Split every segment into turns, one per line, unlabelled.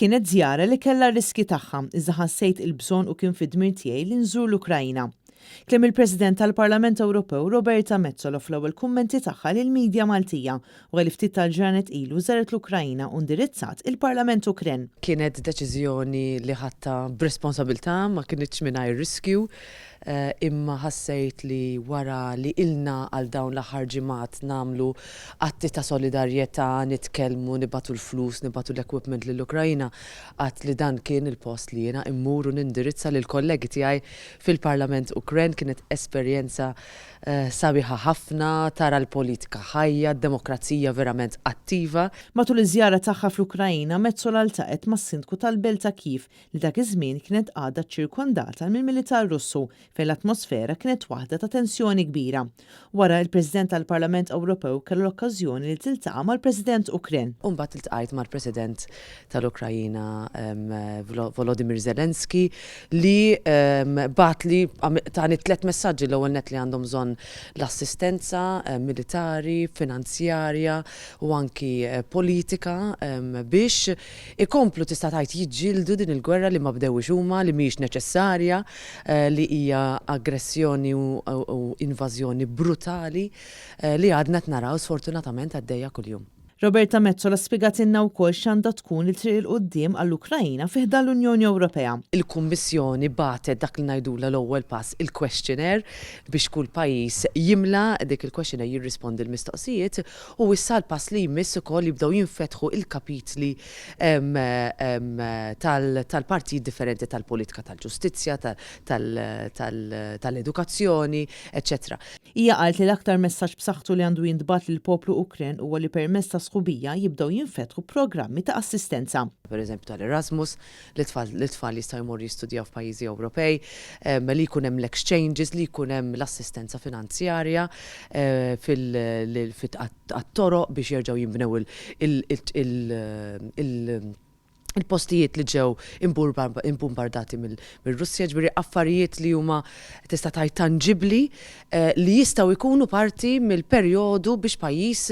Kienet żjara li kellha r-riskji tagħha, iżda ħassejt il-bżonn u kien fid-dmir tiegħi li nżur l-Ukrajna. Kliem il-President tal-Parlament Ewropew Roberta Metsola fl-ewwel kummenti tagħha lill-media Maltija wara li ftit tal-ġranet ilu żaret l-Ukrajna u ndirizzat il-Parlament Ukren.
Kienet deċiżjoni li ħadtha b'responsabilità, ma kinitx mingħajr riskju, imma ħassejt li wara li ilna għal dawn l-aħħar ġimgħat nagħmlu atti ta' solidarjetà, nitkellmu, nibagħtu l-flus, nibagħtu l-equipment lill-Ukrajna, għedt li dan kien il-post li jiena immur u nindirizza lill-kollegi tiegħi fil-Parlament Ukren. Kienet esperjenza sabiħa ħafna, tara l-politika ħajja, d-demokrazija verament attiva.
Matul iż-żjara tagħha fl-Ukraina, Metsola ltaqgħet mas-Sindku tal-belt ta' Kyiv li dak iż-żmien kienet għadha ċċirkondata mill-militar Russu fejn l-atmosfera kienet waħda ta' tensjoni kbira. Wara, il-President tal-Parlament Ewropew kellha l-okkażjoni li tiltaqa' mal-President Ukren.
U mbagħad iltqajt mal-President tal-Ukrajina Volodymyr Zelensky li bagħatli tani tlett messaġġi l-ewwel nett li għandhom bżonn l-assistenza militari, finanzjarja u anki politika biex ikomplu tista' tgħid jiġġieldu din il-gwerra li ma bdewhiex huma, li mhijiex neċessarja, li hija aggressjoni u invażjoni brutali li għadna qed naraw sfortunatament għaddejja kuljum.
Roberta Metsola spjegatilna wkoll x'għandha tkun it-triq 'il quddiem għall-Ukraina fi ħdan l-Unjoni Ewropea.
Il-Kummissjoni bagħtet dak li ngħidulha l-ewwel pass, il-questionnaire, biex kull pajjiż jimla dik il-questionnaire jirrispondi l-mistoqsijiet u issa l-pass li jmiss ukoll jibdew jinfetħu l-kapitli tal-partijiet differenti tal-politika tal-ġustizzja, tal-edukazzjoni, eċċetera.
Hija qalet li l-aktar messaġġ b'saħħtu li għandu jintbagħat lill-poplu Ukren huwa li permezz ta' sħubija jibdew jinfetħu programmi ta' assistenza.
Per eżempju tal-Erasmus, li t-tfal jistgħu jmorru jistudjaw f'pajjiżi Ewropej, li jkun hemm l-exchanges, li jkun hemm l-assistenza finanzjarja għat-toroq biex jerġgħu jinbnew il il-postijiet li ġew imbumbardati mir-Russja, ġifieri affarijiet li huma tista' tgħid tanġibbli li jistgħu jkunu parti mill-perjodu biex pajjiż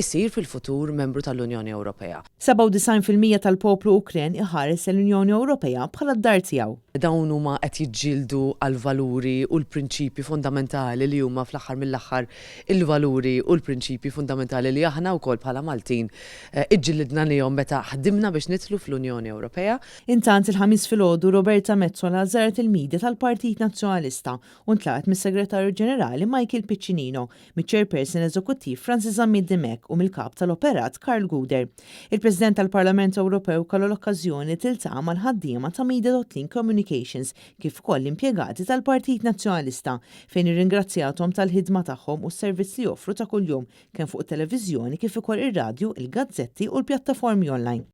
isir fil-futur membru tal-Unjoni Ewropea.
97% tal-poplu Ukren iħares lejn l-Unjoni Ewropea bħala d-dar tiegħu.
Dawn huma qed jiġġieldu għall-valuri u l-prinċipji fundamentali li huma fl-aħħar mill-aħħar il-valuri u l-prinċipji fundamentali li aħna wkoll bħala Maltin iġġilidna għalihom meta ħdimna biex nidħlu fl-Unjoni Ewropea.
Intant, il-Ħamis filgħodu Roberta Metsola żaret il-media tal-Partit Nazzjonalista u ntlaqgħet mis-Segretarju Ġenerali Michael Piccinino, miċ-Chairperson Eżekuttiv Francis Zammit Dimech u mill-Kap tal-Operat Karl Gouder. Il-President tal-Parlament Ewropew kellha l-okkażjoni li tiltaqa' mal-ħaddiema ta' Media.Link Communications kif ukoll l-impjegati tal-Partit Nazzjonalista fejn irringrazzjathom tal-ħidma tagħhom u s-servizz li joffru ta' kuljum kemm fuq it-televiżjoni kif ukoll ir-radju, il-gazzetti u l-pjattaformi online.